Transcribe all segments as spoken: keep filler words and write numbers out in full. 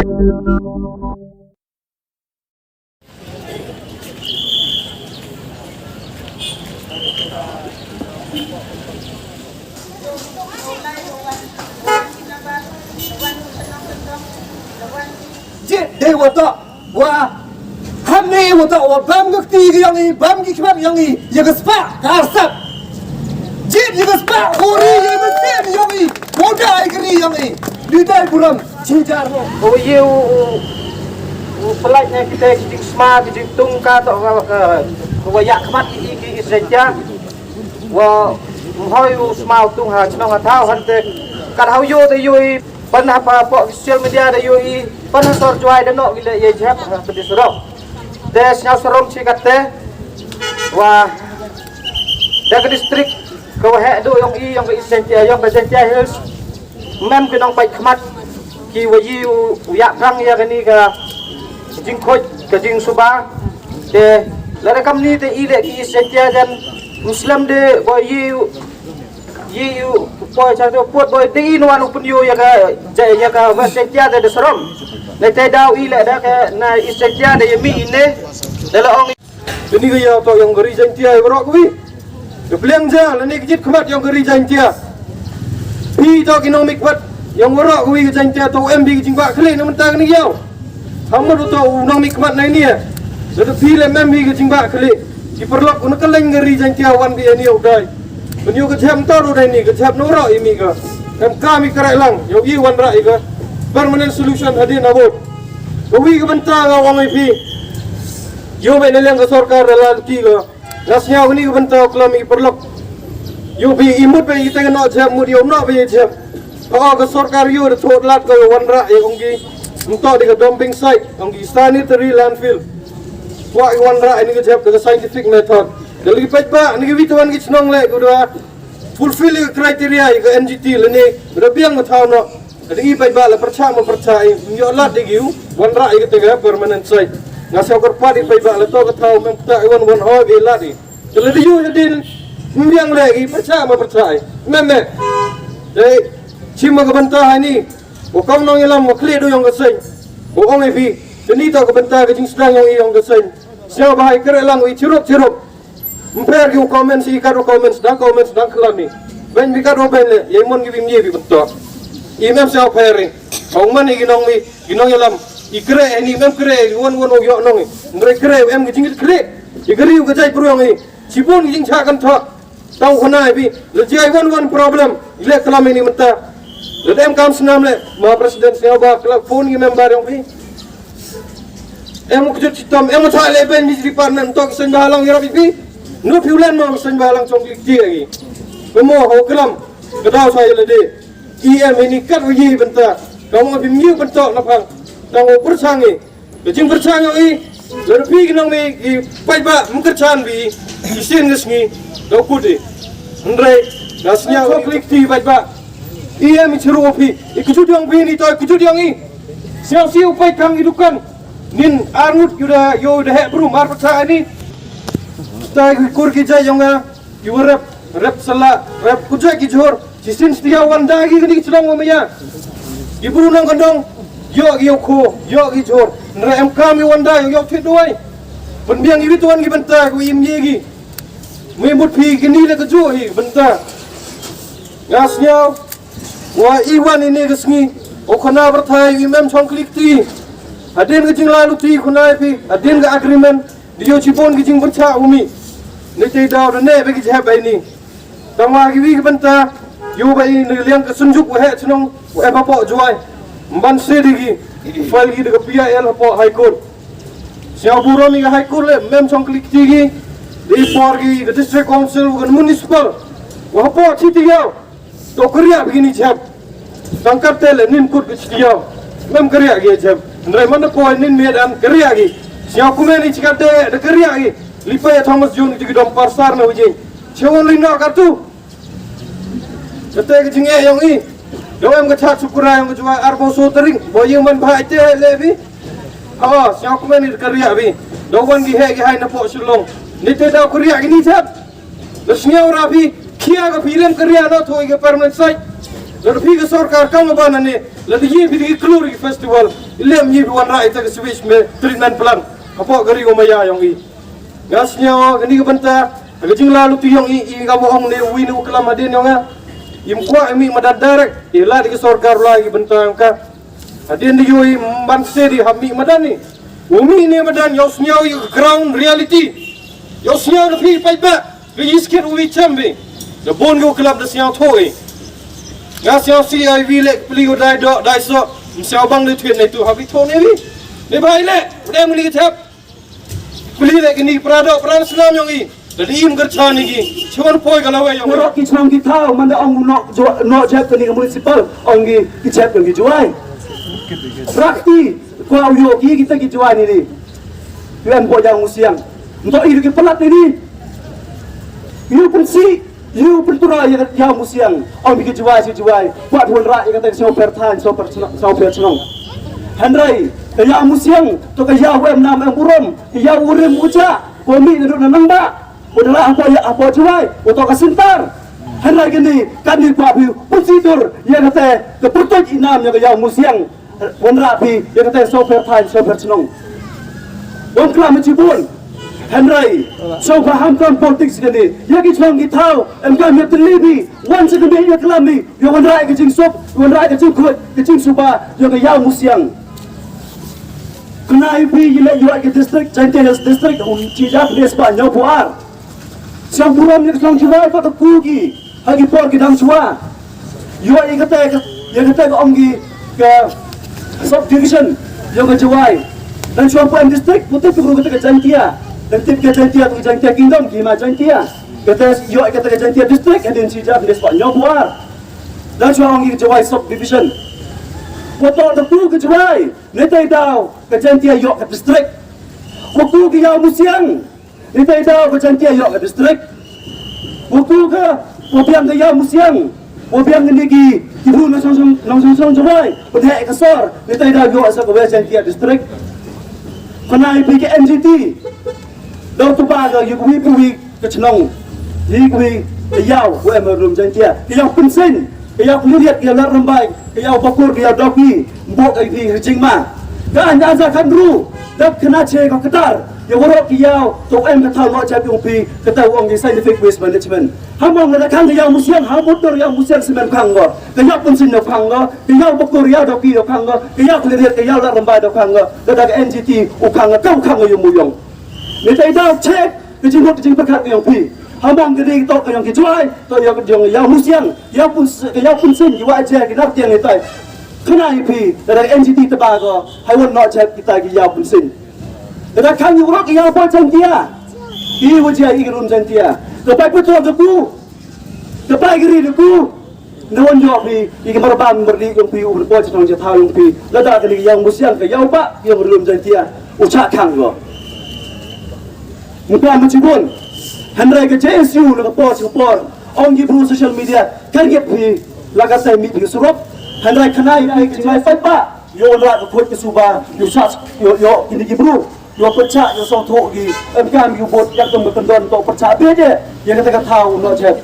Jied dei wa toh wa hangne wa toh wa bam ka kti ka yong i, bam ki khmat yong i, ya ka spah ka arsap. Jied ya ka spah, uri ya ka sem yong i, wa da i ka ri yong i. Di dei burom chi jar mo. Ko ye u u pelaid ne kita ki jingsma ki jingtung ka toh ka ka wa ya khmat i ki i seja. Wa mhoi u sma u tung ha chnong ha thaw hante. Kat hau yo te yo i pan ha pa pok social media da yo i pan ha sor Jwai da nok gile ye jep ha pedis rong. Te sñiaw sarong chi kat te wa da ka district ka wa heh du yong i yong ka East Jaintia yong ka Jaintia Hills. Mem ki nongpait khmat ki wa yi u u ya prang ya kani ka jingkhoit ka jingsuba. Te lada kam ni te i le ki East Jaintia jan Muslim de wa yi u yi u poi cha to pot boy de i nwan u pun yu ya ka ja ya ka West Jaintia de de serom. Ne te dau i le da ka na East Jaintia de ya mi i ne de la ong. Kani ka ya to yong ka ri Jaintia i warok wi. Ka pliang ja lani ka jit khmat yong ka ri Jaintia. Phi to ki nongmihkhmat yong warok wi ka Jaintia to em bi ka jingbah khlieh na mynta kani ka yaw. Hamut u to u nongmihkhmat nai ni. Lada phi le mem hi ka jingbah khlieh. Ki paralok u na ka leng ka ri Jaintia wan bi ani u dai. Ban yu ka jhep to u dai ni ka jhep na warok i mi ka. Em ka mi krai lang yong i wan ra i ka. Permanent solution hadin abot. Ka wi ka bynta nga ong i phi. Yu ba na leng ka sorkar da la ki ka. Nga sñiaw kani ka bynta u klam i paralok. Yu ba i mut ba i teng no jep mut yu no ba i jep. Ha ka sorkar yu da thot lat ka wanrah i ong ki. Mto di ka dumping site ong ki sanitary landfill. Wa i wanrah ini ka jep da ka scientific method. Da lagi pait ba ni ka witawan ki chnong le ku da fulfill i ka criteria i ka N G T le ni. Da biang ma thaw no. Ka dei i paidbah la pyrchah ma pyrchah i, ym ïoh lad de ki u wanrah i kata ka permanent site. Nga sngewkyrpad i paidbah la to ka thaw mem kata i wan wan hoi i lad i. Te la dei ïoh hadien ym biang leh i pyrchah ma pyrchah i. Mem mem. Dei chim ma ka bynta hani. Wa kam nongïalam wa khlieh du yong ka seng. Wa ong i phi. Te ni to ka bynta ka jingsdang yong i yong ka seng. Sngewbha i kyreh lang i chirup chirup. Ym pher ki u comments i kat u comments dang comments dang khlad ni. Beiñ bi kat u beiñ le, ïa i mon ki bim ïa bi betok. I mem sngewpher i. Ong man i ki nong mi, ki nongïalam. I kre ni mem kre i won won u ïoh nong i. Ym re kre em ki jingit kre. I kri u ka jai pruang i. Chibun ki jingcha kan thok. Tau khana i bi. Le jai won won problem. I le klam i ni mynta. Le dem kam snam le. Ma president sngewbha klam phone i member yong bi. Em u kjut chitom, em u thah le ben mi department to ki seng bahalang yarap ipi. Nu piulen mo seng bahalang chong klik ti agi. Pemo ho klam. Ka daw sa ïa lade. I em ini kat u yi bynta. Ka mo bi mi bynta na phang. Tang u pyrchang i. Ka jing pyrchang i. Lada phi ki nong mi ki paidbah mkyrchan bi. Ki sien ngi sngi. Da u kut i. Hynrei. Da sñiaw chong klik ti paidbah. I em i chiru phi. I kjut yong phi ni to i kjut yong i. Sñiaw si u peit kang i dukan. Nin arngut yu da yu da heh brum ar pyrchah ani. Tai ki kur ki jai yong nga. Yu rep rep sala rep kujai ki jhur. Shisien stia wan da ki kani ki chnong wa maya. Ki bru nong kandong. Yo ki yo kho yo ki jhur. Nra em kam yu wan da yo yo thit duwai. Pynbiang yu tuan ki bynta ku im ye ki. Mui mut phi kini le ka ju hi bynta. Nga sñiaw. Wa i wan ini ka sngi. O khana pyrthai i mem chong klik ti. Hadien ka jingla lu ti khana phi. Hadien ka agreement. Di yo chibon ka jingpyrchah u mi. Ni te daw da ne ba ki jhep ai ni. Tang wa ki wi ki bynta. Yo ba i ni liang ka sunjuk wa heh chnong wa em hapoh Jowai. Mban se di ki. File ki da ka P I L hapoh High Court. Sñiaw burom i ka High Court le mem chong klik ti ki. Di por ki ka District Council wa ka Municipal. Wa hapoh chi ti yaw. To kariah bikini jhep. Tang kat te le nin kut ka chitiaw. Mem kariah gi jhep. Ndrai man da poi nin miet an kariah gi. Siaw kumen i chikat de da kariah gi. Lipai a Thomas Jones ti ki dom parsar na wajing. Chewon li no katu. Kate ka jing e yong i. Do em ka chat sukura yong ka juwa arbo so taring. Bo yung man ba ite le bi. Ha, siaw kumen i kariah bi. Do wan gi he gi hai na po Shillong. Ni te daw kariah gi ni jhep. Da sñiaw ra phi, khia ka phi lem ka ria no thoi ka permanent site. Lada phi ka sorkar kam ban ne, lada ye phi ki klur ki festival, i lem ye phi wanrah ïa ka sewage me treatment plant hapoh ka ri u maya yong i. Nga sngew kane ka bynta ha ka jingla luti yong i, i ka ba ong ne uwi ne u klam hadien yong nga. Im kwah i mih madan direct, i la di ka sorkar la ki bynta yong ka. Hadien di yoi man se di hap mih madan ni. U mih ne madan yow sngew i ground reality. Yow sngew da phi paidbah. Ka i skit u i chem bi. Da bon ko klap da sngew tho i. Nga sngew si ai wi lek pli ko dai dok dai sok. Msngew bang di twit ne tu hap i tho ne wi. Ne bai lek. Udah muli ka thep. Pli lek kini pra dok pra snam yong i. Da di im kercha ni ki. Chuan poi ka lawei yong i. Warok ki chnong ki thaw man da ong nok jo nok jep kini ka municipal ong ki ki jep yong ki juai. Prakti kwa u yo ki kita ki juai ni ni. Yuan po jang musiang. Nto i ki pelat ni ni. Yu pensi yu pentura ya ya musiang. Ong ki juai si juai. Kwa dun ra ya kata so per than so per so per chnong. Hynrei ka ya musiang to ka ya wem nam em burom. Ka ya urim ucha. Ko mi na dun nang ba. Ko dara apo ya apo juai. Ko to ka sintar. Hynrei kini kan ni kwa bi pensi dur ya kata ka putut inam ya ka ya musiang. Wanrah phi ïa kata sawpher thaiñ sawpher chnong. Wan klam jibun. Hynrei sawpher ham klam politics kane. Ïa ki chnong ki thaw em kam ïa tylli phi. Wan sa kane ïa klam phi ïa wanrah ka jingsuk, wanrah ka jingkhuid, ka jingsuba ïa ka Ïaw Musiang. Kane phi ïa leh ïa ka district, Jaintia Hills District, um chi jak ne sba ñiaw phew ar. Siang burom ïa ka shnong Jowai pat ka ku ki ha ki por ki dang shuwa. Ïoh ïa kata ka ïa kata ka ong ki ka subdivision ïa ka Jowai. Dan shuwa pu em district pu tip ru kata ka Jaintia. Dan tip ka Jaintia tu Jaintia Kingdom ki ma Jaintia. Kata ïoh ïa kata ka Jaintia district hadien shi jar ne spah ñiaw phew ar. Dan shuwa ong ki ka Jowai subdivision. Pu to da ku ka Jowai ne tai daw ka Jaintia ïoh ka district. Pu ku ki Ïaw Musiang. Ni tai daw ka Jaintia ïoh ka district. Wa ku ka wa biang ka Ïaw Musiang. Wa biang ni ki ki bu nong song song nong song song Jowai. Wa dei ka sor ni tai daw ïoh sa ka West Jaintia district. Kane i pi ka N G T. Daw tu ba ka yu wi pu wi ka chnong. Yu wi ka Ïaw wa em rum Jaintia. Ka Ïaw Pynsin. Ka Ïaw Khliehriat, ka Ïaw Ladrymbai, ka Ïaw Bakur, ka Ïaw Dawki, mbok ka ïa phi ka jingma. Ka Ïaw Nasa Khandru, dap kane che ka ktar, ïa waroh ki Ïaw, to em ka thaw noh jait yong phi, ka thaw ong ki scientific waste management. Ha mong lada khang ka Ïaw Musiang, ha mut dor Ïaw Musiang semen khang ko. Ka Ïaw Pynsin da khang ko, ka Ïaw Bakur Ïaw Dawki da khang ko, ka Ïaw Khliehriat, ka Ïaw Ladrymbai da khang ko, lada ka N G T u khang ko, ka u khang ko ïa mu yong. Ni tai daw check, ka jingmut ka jingpyrkhat ka yong phi. Ha mong ka dei to ka yong ki Jowai, to yong ka yong Ïaw Musiang, Ïaw Pyn-, ka Ïaw Pynsin, ki wa jia ki nar tiang ni tai. Khana i phi, da da N G T ta ba ko, hai wan no jia ki tai ki Ïaw Pynsin. Da da khang yu rok Ïaw Pynsin kia. I wa jia i rum jan tia. Ka pai putro ka ku. Ka pai gri ka ku. Nda wan ïoh phi, i ka marbam mardi yong phi, u poi chnong chathaw yong phi. Lada ka ni Ïaw Musiang ka Ïaw ba, yong rum jan tia. U cha khang ko. Mukam machibun. Hynrei ka J S U na ka por, ka por. Ong ki bru social media. Kan yep phi, la ka tai mi phi surok. Hynrei khanai, ai ki jai fai pa. Yo la ka khot ka suba, yo sa, yo, yo, kini ki bru. Yo pyrchah, yo song thok ki, em kam yo bot, yak tong beton don, to pyrchah bede. Ya kata ka thaw, no chet.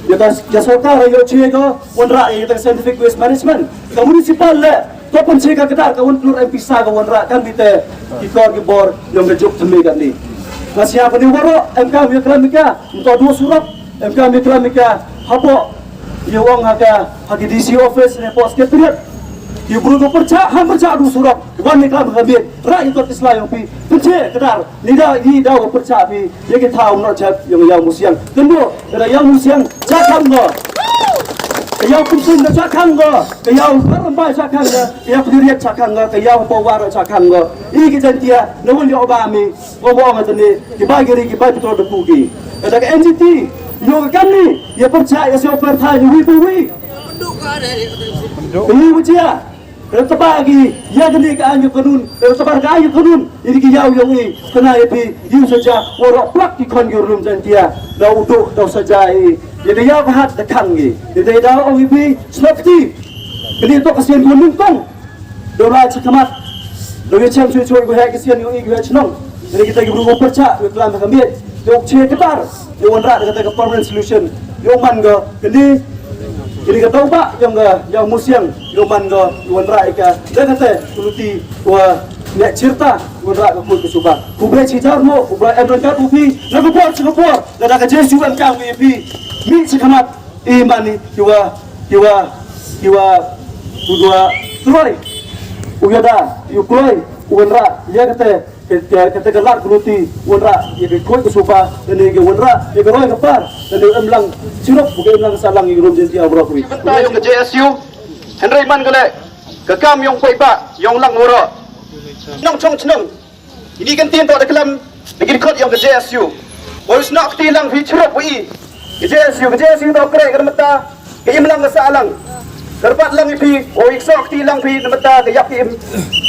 Ya ka, ya sorkar, yo che ko, wanrah, ya kata ka scientific waste management. Ka municipal le, to pun che ka kedar, ka wan telur M P sa, ka wanrah, kan bite, ki kor ki bor, yong ka juk temi kan ni. Nga sia pa ni waro, em kam yo kram ka, to dua surok, em kam yo kram ka, hapo, yo ong ha ka, ha ki D C office, ne po secretariat. Yo bru ko pyrchah, ham pyrchah dua surok, wan ni kram ka mit, ra i to tisla yong pi, pun che kedar, Ni da, ni da wa pyrchah phi, ya ki thaw no chat yong Ïaw Musiang. Kyndu, da Ïaw Musiang, cha khang go. Ka Ïaw Pynsin da cha khang go. Ka Ïaw Ladrymbai cha khang go. Ka Ïaw Khliehriat cha khang go. Ka Ïaw Pawar cha khang go. I ki Jaintia, na wul yo ba mi, ko mo ma tani, ki bai giri, ki bai petrol da pu ki. Da ka N G T, yo ka kan ni, ya pyrchah, ya sio pyrchah, ni wi pu wi. Ni wi chia. Re taba ki, ya kani ka ain ka kanun, re taba ka ain ka kanun, ini ki Ïaw yong i, kana ya phi, yu saja, waro plak ki khon ki rum Jaintia, da u duk, da u saja i, ya ka Ïaw ka hat, da khang i, ya da da ong i phi, snap ti, kani to ka sien ko nung kong, da ra chi kamat, da ya chang chui chui ko ha ka sien yong i, ko ha chnong, ini kita ki bru ko pyrchah, ko klam ka miet, ko che ketar, ko wanrah, da kata ka permanent solution, ko man ko, kani, Ini ka tau ba ïong ka ïong musiang ïong man ka wanrah ïa ka. Dan kata ka luti wa nek cerita wanrah ka kut ka suba. Uba chijar mo uba em rangkat ubi na ka por sa ka por. Lada ka jesu ban kang ubi mi si kamat. Iman ni kiwa kiwa kiwa uwa troi. Uya da yu kloi wanrah ïa kata. Kata ka lar kruti wanrah ïa ka kut ka suba dan ïa ka wanrah ïa ka roi ka par dan ïa em lang sirup bukan em lang salang ïa rum jenti awrok wi. Bynta ïong ka J S U. Hynrei man ka leh ka kam ïong poi ba ïong lang waro. Nong chong chnong. Ini kan tin to da klam da ki kot ïong ka J S U. Oi snak ti lang phi sirup wi. Ka J S U ka J S U to kre ka mata. Ka im lang ka sa lang. Ka rbat lang i phi, o ik sok ti lang phi na mata ka yak im.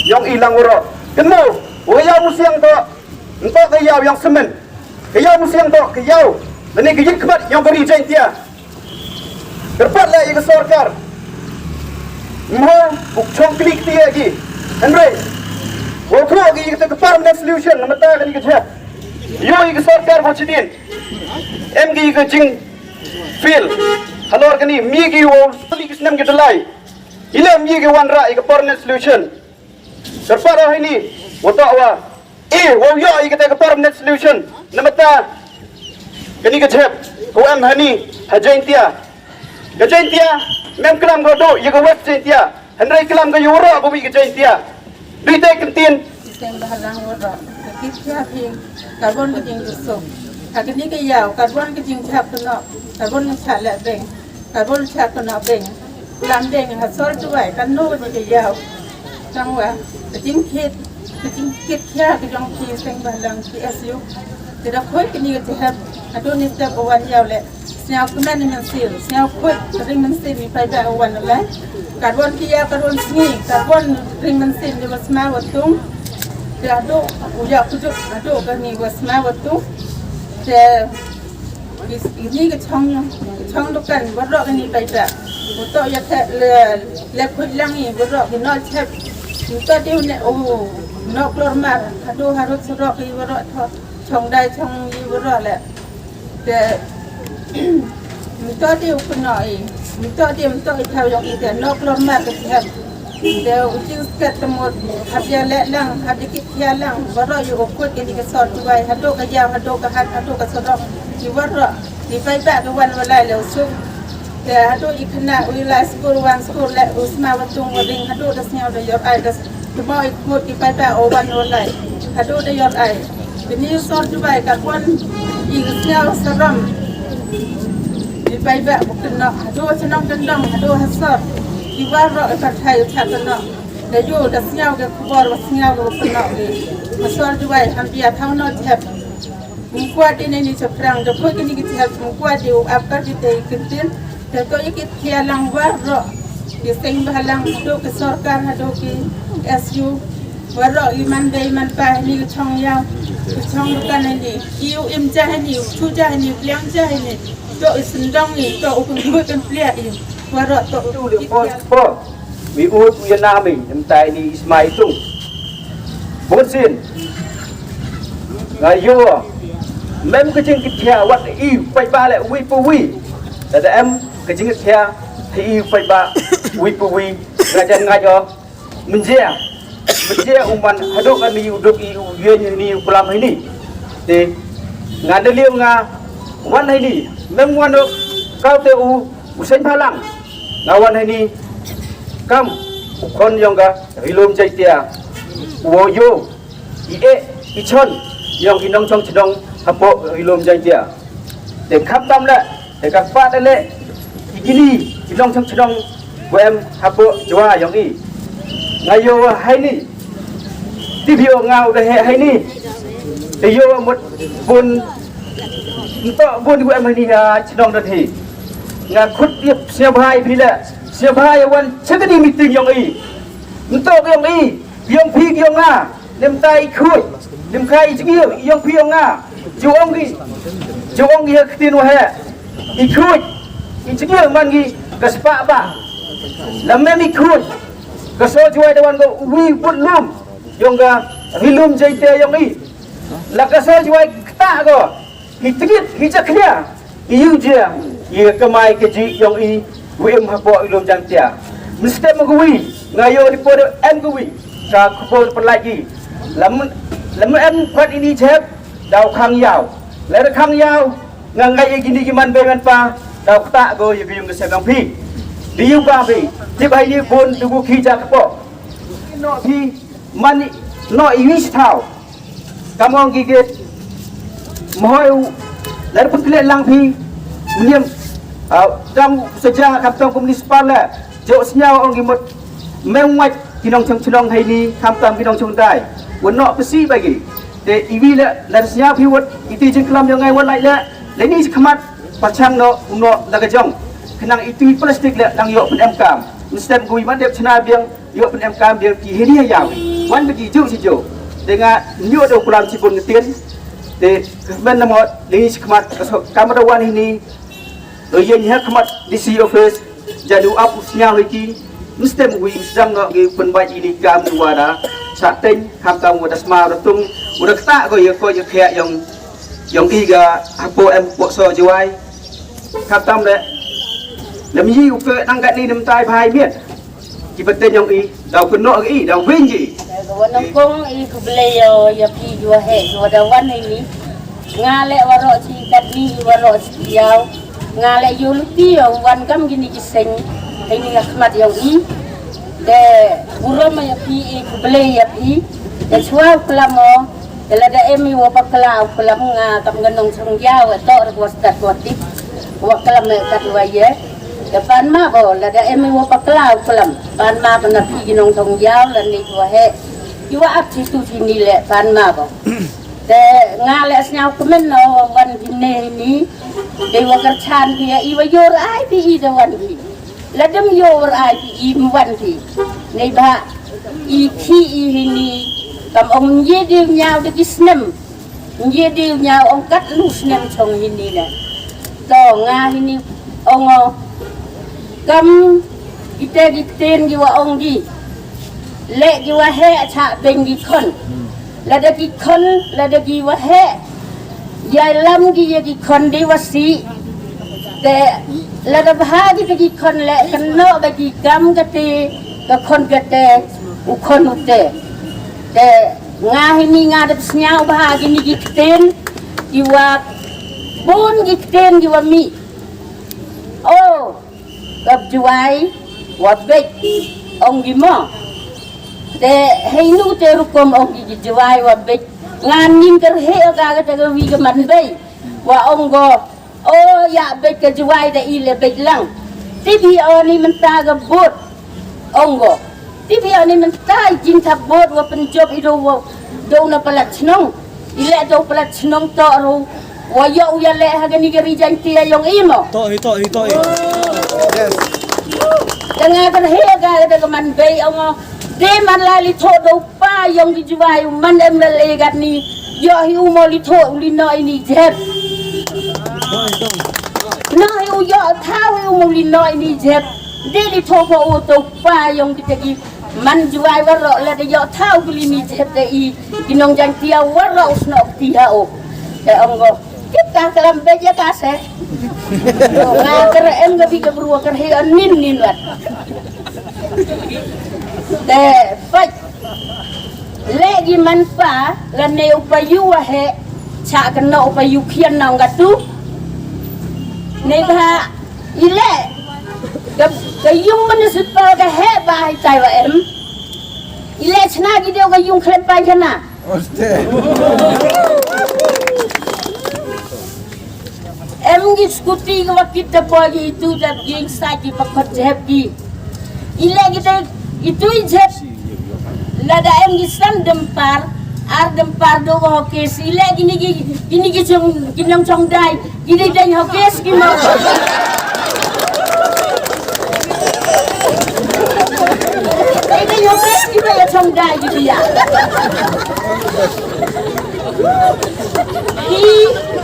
Ïong i lang waro. Kynmo, o ïa musiang to. Nto ka ïaw ïong semen. Ka ïaw musiang to, ka ïaw. Lane ka yit khmat ïong ka ri Jaintia. Ka rbat la ïa ka sorkar. Mho, u chong klik ti ïa ki. Hynrei. O kro ki ïa ka permanent solution na mata ka ni ka jhep. Ïo ïa ka sorkar bo chidin. Em ki ïa ka jing Phil, halor kani mi ki wow suli ki snem ki delai. Ila mi ki wanrah ïa ka permanent solution. Terpara hini, wata wa. Eh, wow ïa ïa kata ka permanent solution. Namata kani ka jhep, ko em hani ha Jaintia. Ka Jaintia, mem klam ko do ïa ka West Jaintia. Hynrei klam ka ïa wara ko wi ka Jaintia. Dui te kyntin. Seng bahalang wara. Ka kit sia phi. Karbon ka jing kusuk. Ha kini ka ïaw, karbon ka jing chap kano. Karbon ka chak leh beng. Karbon chak kano beng. Lam beng ha sor tuwai kan no ka jing ka ïaw. Tang wa, ka jing kit, ka jing kit sia ka jong ki seng bahalang P S U. Te da khoi kini ka jehep. Atu ni step wan ïaw leh. Sñiaw kmen ni mynsiem, sñiaw khuid ring mynsiem i paidbah u wan u lai. Karbon ki ïa karbon sngi, karbon ring mynsiem i wa sma wa tung. Te haduh u ïa khujuk haduh kani wa sma wa tung. Te ini ka chong, ka chong dukan waroh kani paidbah. Waroh ïa te le, le khuid lang i waroh ki nol chep. Mynta dei u ne u nok lor mar haduh harud surok i waroh tho. Chong dai chong i waroh le. Te mynta dei u kynnoh i, mynta dei mynta i thaw ïong i te nok lor mar ka jhep. Te u jingsket te mut hap ïa leh lang, hap ïa kit khia lang, baroh ïa u kut kini ka sor duwai, haduh ka ïaw, haduh ka hat, haduh ka surok, i waroh, i paidbah ka wan wa lai le u suk. Te haduh i khynnah u i lai skur wan skur leh u sma wa tung wa ring haduh da sñiaw da ïor ai da Tymmo i kut i paidbah o wan o lai. Haduh da ïor ai. Kini u sor Dubai ka kwon i sñiaw sarom. I paidbah u kynnoh. Haduh chnong kyndong, haduh ha sor. I waroh i pathai u chak kynnoh. Da yu da sñiaw ka khubor wa sñiaw ka kynnoh i. Ma sor Dubai ham pia thaw no jhep. Mungkwat ini ni chaprang da khoi kini ki jhep mungkwat i u ap kar ki tei kyntin. Te to i ki khia lang waroh ki seng bahalang haduh ki sorkar haduh ki S U. Waroh i man dei man pa ini ki chong ïaw ki chong dukan ini. I u im ja ini, u chu ja ini, u pliang ja ini. To i sendong i, to u pynkhoi pynpliah i. Waroh to u ki khia. Mi ut u ïa na mi, em tai ni isma itung. Bun sin. Nga ïoh. Mem ka jingkitkhia wat i paidbah le wi pu wi. Lada em ka jingkitkhia i paidbah wi pu wi. Nga jan nga ïoh. Menjia. Menjia u man haduh kani u duk i u ïen ni u klam ini. Te nga ne liu nga wan ini. Mem wan duk kau te u u seng phalang. Nga wan hani kam u khon yong ka Ri Lum Jaiñtia. Wo yo i e i chon yong ki nongchong chnong hapoh Ri Lum Jaiñtia. Te kham tam le te ka pat le i kini ki nongchong chnong wo em hapoh Jwa yong i. Nga yo hani Ti phi ong nga u da heh hai ni. Te ïoh mut bun. Nto bun ku em hai ni ha chnong da thi. Nga khut ïa sñiawbha ïa phi le. Sñiawbha ïa wan cha kani meeting yong i. Nto yong i, yong phi yong nga. Nem tai khut. Nem kai jngiu yong phi yong nga. Ju ong ki. Ju ong ki ha ktien wa heh. I khut. I jngiu man ki ka spah ba. Lam mem i khut. Ka so juai da wan ko wi put lum. Yong ka Ri Lum Jaiñtia yong i. La ka soi juai kata ko. Hi tngit hi jakhlia. I yu jia. I ka mai ka ji yong i. Wi em hapoh i lum Jaiñtia. Mynstep ma ka wi, nga ïoh report em ka wi. Ka khubor pynlait ki. Lam, lam em kwat ini jhep, daw khang ïaw. Lada khang ïaw, nga ngai ïa kini ki man bei man pa, daw kata ko ïa ka ïung ka sem jong phi. Di ïu ba phi, tip hai ni bun tu ki ja ka poh. Noh phi, man noh iwi sithaw. Kam ong ki kit. Mhoi u. Lar pun klet lang phi. Niam. Tang saja kam tang ko municipal la. Jo sñiaw ong ki mut. Meng wait ki nongchong chnong hai ni kam tang ki nongchong dai. Wan noh psi bagi. Te iwi la lar sñiaw phi wat iti jingklam yong ngai wan lai la. Leni khmat pachang noh noh la ka jong. Khnang itu plastik la nang ïoh pun em kam. Mynstep ko iman dep chna biang. Ïoh pynemkam biang ki hini ha ïaw. Wan ba ki juk shi juk. Te nga ñiuh da u klam shibun ktien. Te kmen na mot dei shi khmat ka so kamera wan hini. Lo ïeng ha khmat D C office. Jadi u ap u sñiaw hi ki. Mesti mui mesti dang ngi pynbait ini kam u wada. Sa teng kam kam wada sma wada tung. Wada kata ko ïa ko ïa khia yong yong i ga hapo em po so Jowai. Kam tam le. Lem yi u ke nang kat ni nem tai bhai miet. Ki pateng yong i, daw kynnoh i, daw weng i. Ka wan nang kong i khublei ïa, ïa phi ïa he, ïa da wan i ni. Nga leh waroh chi kat ni, waroh chi ïaw. Nga leh ïa luti ïa wan kam kini ki seng. Hai ni nga khmat yong i. Te burom ïa phi i khublei ïa phi. Te shuwa klam o. Te lada em i wa bakla u klam nga kam nga nongchong ïaw e tok re wa stad wa tip. Wa klam e kat wa ye. Te pan ma bo lada em i wa bakla u klam. Pan ma bo na phi ki nongchong ïaw la ni wa he. I wa ap chi tu chi ni le pan ma bo. Te nga le sñiaw kmen no wan ki ne ni. Te wa kyrchan ki i wa yor ai phi i da wan ki. Lada ym ïoh rai phi i ym wan phi. Neibhah i phi i hini kam ong ym ye dei ñiaw da ki snem. Ym ye dei ñiaw ong kat lu snem chong hini la. To nga hini ong o kam ite ki ktien ki wa ong ki. Leh ki wa heh chah beng ki khon. Lada ki khon, lada ki wa heh. Ïa lam ki ïa ki khon dei wa sih. Te lada bha ki te ki khon leh kynnoh ba ki kam kate, ka khon kate, u khon u te. Te nga hini nga dep sñiaw bha kini ki ktien, ki wa bun ki ktien ki wa mih. Oh. Ka Jowai wa beit ong ki mo. Te hei nu te rukom ong ki Jowai wa beit. Ngan ning kyrhe ka ka te ka wi ka man bei. Wa ong go. O ya beit ka Jowai da i le beit lang. Ti bi o ni mynta ka bot. Ong go. Ti bi o ni mynta jingthap bot wa pynjop i do wa do na palat chnong. I leh to palat chnong to ru. Wa ïoh u ïa leh ha kani ka ri Jaiñtia yong i mo. To hi to hi to hi. Yes. Te nga kyrhe ka da ka man bei ong o. De man la li tho do pa yong ki Jowai u man M L A kat ni. Ïoh hi u mo li tho u li no ini jep. No hi u ïoh thaw hi u mo li no ini jep. De li tho ko u to pa yong ki te ki Man Jowai waroh lada ïoh thaw kuli ni jep te i ki nong Jaiñtia waroh u snoh kti ha u. Te ong go. Kit ka klam beit ïa ka se. Nga kyrem ka bi ka bru kyrhe nin nin wat. Te pait. Leh ki man pa lane u payu wa he cha kano u payu khian nong katu. Neibhah I leh ka, ka yung municipal ka heh ba hi tai wa em. I leh chna ki deu ka yung khlem pai khana. Em ki scooty ka wa kit da poi ki itu da ging sa ki pa khot jep ki. I leh ki deu itu i jep. Lada em ki san dempar, ar dempar do ko hokis. I leh kini ki, kini ki chong, ki nong chong dai. Kini dai hokis ki mo. Kini dai hokis ki mo chong dai ki dia. Ki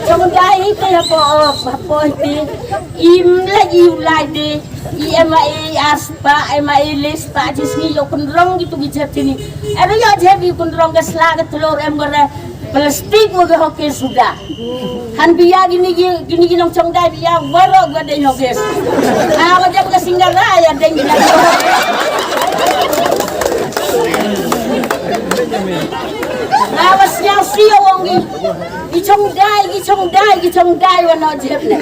chong dai ki ya po, po ki. Im leh i u lai de. I em wa i ar spah, em wa i le spah, jis ngi ïoh kynrong gitu ki jep tini. Em ïoh jep i kynrong ka sla ka tlor em gore. Plastik wa ga hoke suda. Han biya kini ki, kini ki nongchong dai biya waroh ga dei hoke. Ha wa jap ka singgara ya dei biya. Ha wa siang sia wong ki. Ki chong dai, ki chong dai, ki chong dai wa no jep ne.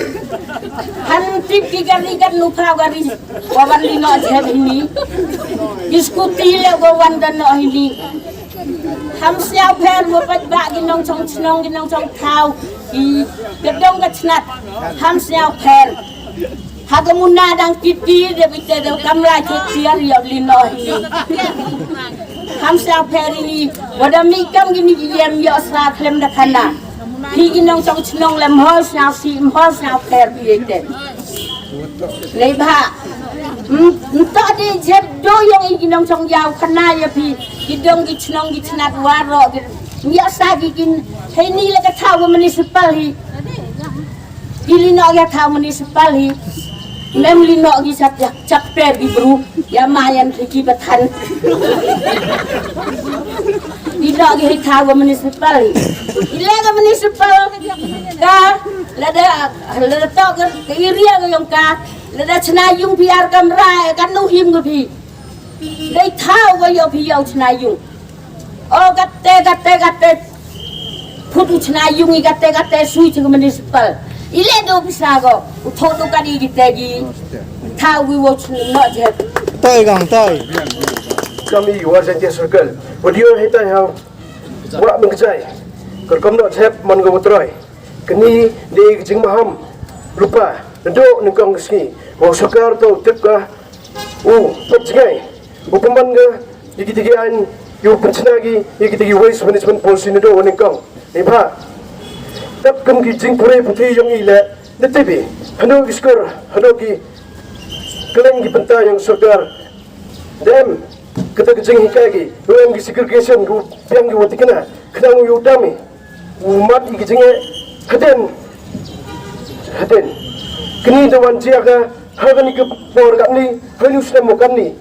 Han tip ki gari kan lupa gari. Wa wan li no jep ini. Ki skuti le wa wan dan no ini. Ham siaw pher mo pat ba ki nongchong chnong ki nongchong thaw. Ki kedong ka chnat. Ham siaw pher. Ha ka muna dang kiti de bite de kamra kiti ar yob li no hi. Ham siaw pher ini. Wada mi kam kini ki yem yo sa klem da khana. Hi ki nongchong chnong lem hol siaw si hol siaw pher bi te. Nei ba. Ntok di jep do yong i ki nongchong yaw khana ya phi. Ki dong ki chnong ki chnat waroh ki. Ngiak sa ki kin. Hei ni la ka thaw municipal hi. Ki li no ya thaw municipal hi. Mem li no ki sat ya chak per ki bru. Ya mayan ki ki batan. Ki no ki hei thaw municipal hi. Ile ka municipal ka lada lada tok ka area ka yong ka lada chna yung pi ar kamra ka nu him ka pi. Dei thaw ka yo pi yo chna yung. O kate kate kate phut u chna yung i kate kate sui chi ka municipal. Ile do pisa ko u tho to ka di ki te ki thaw ki wo chna no je. Toi kong toi. Kami war Jaintia Circle. Wa dio hita ha wa mengkejai. Kerkom no jep man ka watroi. Kini di jingmaham lupa nado nengkong sngi. Wa sorkar to tip ka u pet jngai. U pemban ka ya kita ki ain yu penchna ki ya kita ki waste management policy nado nengkong. Ni ba tap kum ki jingpure puthi yong i le. Netibi hano ki skur hano ki keleng ki penta yong sorkar. Dem kata ka jinghikai ki, ruh em ki segregation, ruh piang ki watikna, khnang u dami, u mat i ki jinge, haden, haden. Kini da wan jia ka, ha kani ka por kani, ha ni u snem mo kani.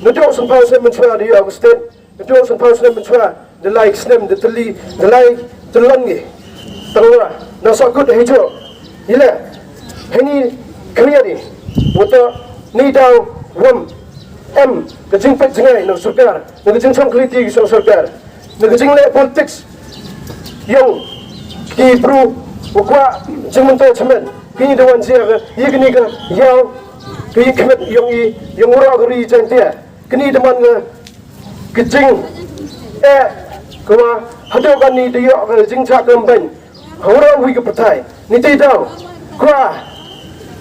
Nadok sempau snem menchua di Augustin, nadok sempau snem menchua, da lai snem, da teli, da lai telan ngi. Tangwa na sakut hejo. Ila hini kria di. Wata ni daw wam em ka jingpet jingai na sorkar, na ka jingchong kliti ki sorkar, na ka jingle politics. Yang ki bru wakwa jingmento chamen. Kini da wan jia ka, ya kini ka, yang ki kmet yang i, yang ura ka ri Jaintia. Kini da man ka Ka jing, eh, ka wa, haduh kani da yoh ka jing cha ka mbeng. Ha wara wi ka pathai. Ni te daw. Ka wa,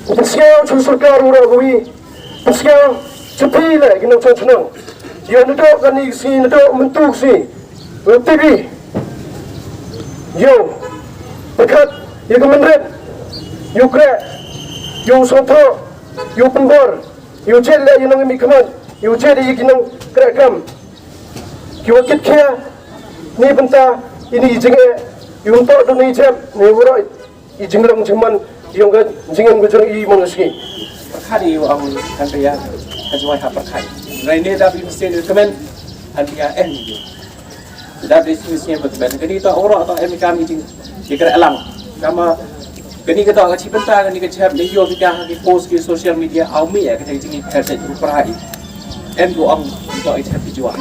u pynsiaw chu sorkar wara wi. Pynsiaw chu phi le ki nong chong chnong. Yo naduh kani si, naduh myntu si. Yo T V. Yo. Pakat, yo ka mynret. Yo kre. Yo sotho. Yo pynbor. Yu chet le yu nong mi kman, yu chet yu ki nong kre kam. Ki wa kit khia ni bynta ini jinge, yu nto du ni chet ni wuro i jinglong jingman yong ka jingem ka jong i mon sngi. Perkhat yu ang kan ya ka jwai ha perkhat. Rai ne da bi sen kmen an ya en yu. Da dei shisien ba tben kani ta oro ta em kam i jing i kra lang. Kama kani ka ta ka chi bynta kani ka chap ni yo bi ka ha ki post ki social media au mi ya ka jing i ka jing i pra i. Em ko ang ta i chap ki jua.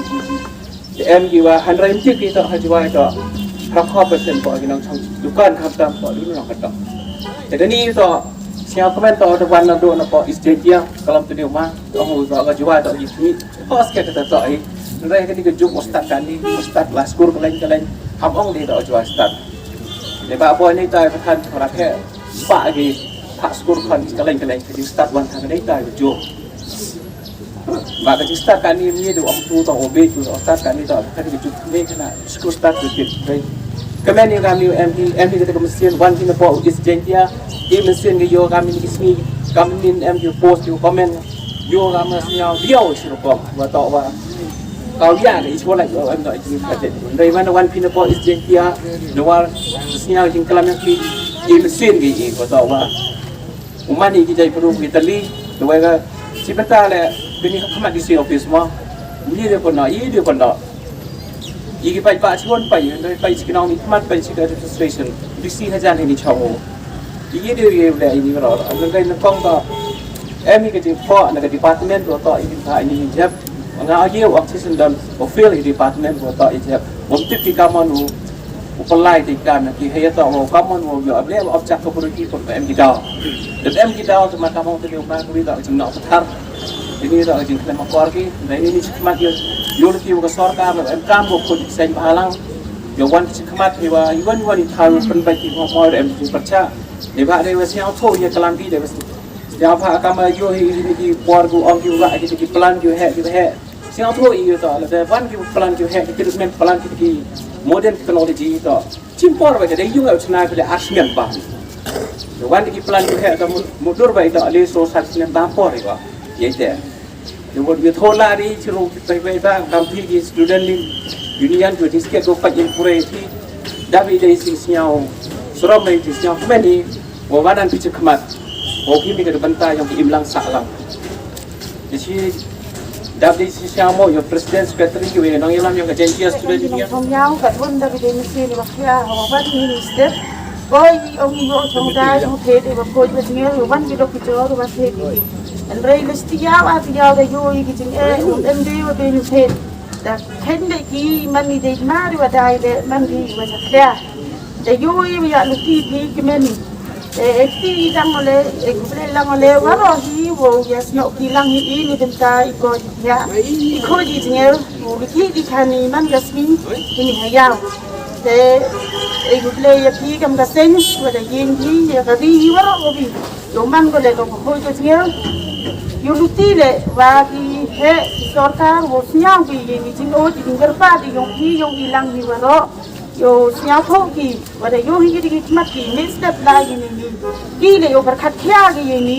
Em ki wa han rai mti ki ta ha jua ta. Ra kha persen ko ki nang chang dukan kham tam ko du nang ka ta. Te kani ta sia komen ta ta wan na do na ko East Jaintia kalam tu ni ma. Ong ta ka jua ta i ni. Pas ke kata to ai. Nrai ke ni ke juk ustad kani, ustad la skur keleng keleng. Ham ong di to jua ustad. Ni ba boy ni tai pathan para ke. Ba ke tak skur kan keleng keleng ke ustad wan thang ni tai juk. Ba ke ustad kani ni do ong tu to obe tu ustad kani to kan ke juk ni kena skur ustad tu kit. Kemen ni kami M P, M P kita ke mesin wan kena po is jentia. I mesin ke yo kami ni ismi. Kami ni M P post yo komen. Yo ka ma sñiaw biaw shi rukom wa to wa. Ka ya ka i chwa la yo em no i ka te. Ndai man wan phi na po is jeng pia. No wa sñiaw jing klam yang phi. I mesin ki i wa to wa. U man i ki jai pru ki tali. To wa ka si peta le bini ka ma D C office mo. Ni de ko no i de ko no. Ïa ki paidbah chi wan peit, ïa ki paidbah chi ki nong ni khmat peit chi ka registration. Di si hajan hi ni chaw. Ïa ki dei ïa le ïa ni ro. Ïa ka ni kong ka. Em hi ka jingphoh na ka department wa to ïa ki pha ïa ni jep. Nga ïa u oxygen don u field hi department wa to ïa jep. Bom tip ki kamon u. U pynlai ti kam ki haya to u kamon u ïa able u objek ka puru ki pun em ki daw. Dep em ki daw te ma kamon te u ma kuri da jingno pathar. Ini da jingkhlem akor ki, da ini ni khmat ïa, ïa laki wa ka sorkar, em kam ko khut seng balang. Ïa wan ki khmat ïa wa, ïa wan wan i thaw pynbait ki mo mo em ki percha. Dei ba dei wa sñiaw tho ïa kalam ki dei wa sñiaw pha kam ïa hi ni ki por gu ong ki wa ki ki plan ki he ki he. Sñiaw tho ïa to la dei wan ki plan ki he ki treatment plan ki ki modern technology to. Chim por wa ka dei yung au chna pele ar snem ba. Wan ki plan ki he to mudur wa ito ali so sat snem ba por wa. Ye te. Ïa wad ïa thola ri chi ru ki pai pai ba kam phi ki student union tu ti sket do pa ïa pure ti. Dabi dei sing sñiaw. Srom dei ti sñiaw kmen ni. Wa wanan pi chi khmat. Wa ki mi ka banta ïong ki imlang sa lang. Ti chi dabi dei sing sñiaw mo ïong president secretary ki we nong ïalam ïong ka Jaintia student union. Thong yau ka dun dabi dei mesti ni wa khia wa wan ni ni step. Oi, ong ïong chong dai ong the dei wa khoi wa jingel wa wan ki dok ki jor wa the ki. An rei lesti yau a ti yau da ïo ïa ki jingeh, em dei wa ben phet. Da khein dei ki man ni dei ma ri wa dai de man ri wa cha khia. Da ïo ïa wa ïa luti phi ki men. E, e ti dang ole, e kuble lang ole, wa ro hi, wo ya snok ki lang hi i ni benta i ko ya. I ko di jingel, wo ki di khan i man ka smi, i ni ha yau. Te, e kuble ya phi kam ka seng, wa da yin hi, ya ka ri hi wa ro wo bi. Yo man ko le ko ko ko jingel. Yo luti le, wa ki he, ki sorkar, wo sñiaw ki, ye ni jing o, di jing gerpa, di yong hi, yong i lang hi wa ro. Yo sñiaw tho ki, wa da yo hi ki di ki mat ki, ni step la ki ni ni. Ki le yo berkat khia ki ye ni.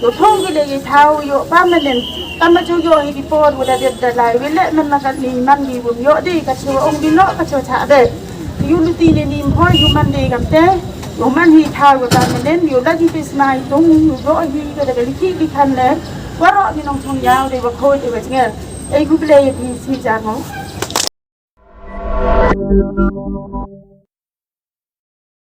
Yo tho ki le ye thaw yo permanent. Tama jo yo hi ki por wa da dep da lai, wi le man na kat ni man ki wum yo di, kat cho ong di no, kat cho cha de. Yo luti ni ni mhoi yo man di kam te. Yo man hi thaw yo permanent, yo la ki pis mai tung, yo hi ka da ka li ki li khan le. Wa ro ni nong chong yau de wa khoi de wa jngel. Ei gu ble ye phi si ja mo.